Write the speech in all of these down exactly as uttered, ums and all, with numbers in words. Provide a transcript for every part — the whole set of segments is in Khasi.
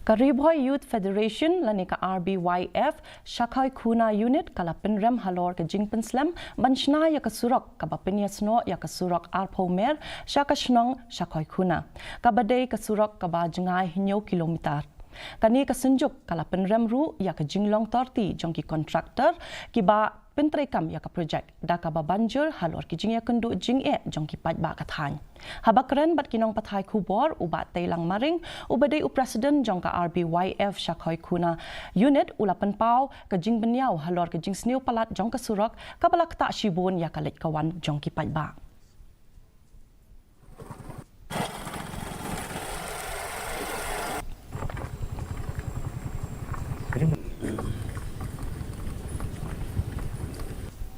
Ka Ri Bhoi Youth Federation lane ka R B Y F Shakhoi Khuna Unit ka la pynrem halor ka jingpynslem ban shna ïa ka surok kaba pynïasnoh ïa ka surok arphew mer sha ka shnong Shakhoi Khuna, kaba dei ka surok kaba jngai hynñiew kilometer. Kane ka synjuk ka la pynrem ruh ïa ka jinglong torti jong ki kontraktor kiba pyntreikam ïa ka projek, da kaba ban jur halor ki jingïakynduh jingeh jong ki paidbah ka thaiñ. Haba kren bad ki nongpathai khubor, u Bah Teilang Maring, uba dei u president jong ka R B Y F Shakhoi Khuna Unit, u la pynpaw ka jingbynñiaw halor ka jingsniew palat jong ka surok kaba la ktah shibun ïa ka leit ka wan jong ki paidbah.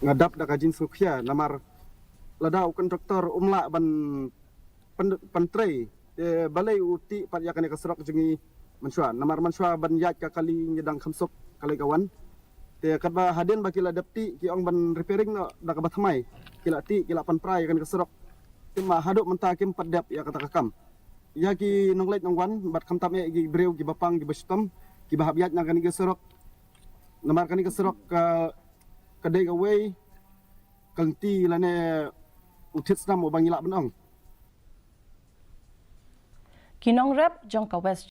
Nga dap da ka jingsngewkhia namar lada u kontraktor um lah ban pyn-, pyntrei, te balei u tih pat ïa kane ka surok jong ngi mynshuwa. Namar mynshuwa ban ïaid ka kali ngi dang kham suk ka leit ka wan. Te katba hadien ba ki la dep tih, ki ong ban repairing noh da kaba thymmai. Ki la tih, ki la pynpra ïa kane ka surok. Te ma haduh mynta kim pat dep ïa kata ka kam. Ïa ki nongleit nongwan bad khamtam eh ki briew kiba pang kiba shitom kiba hap ïaid na kane ka surok. Namar kane ka surok ka, ka dei kawei ka lynti lane u thied snam uba ngi lah ban ong. Ki nongrep jong ka West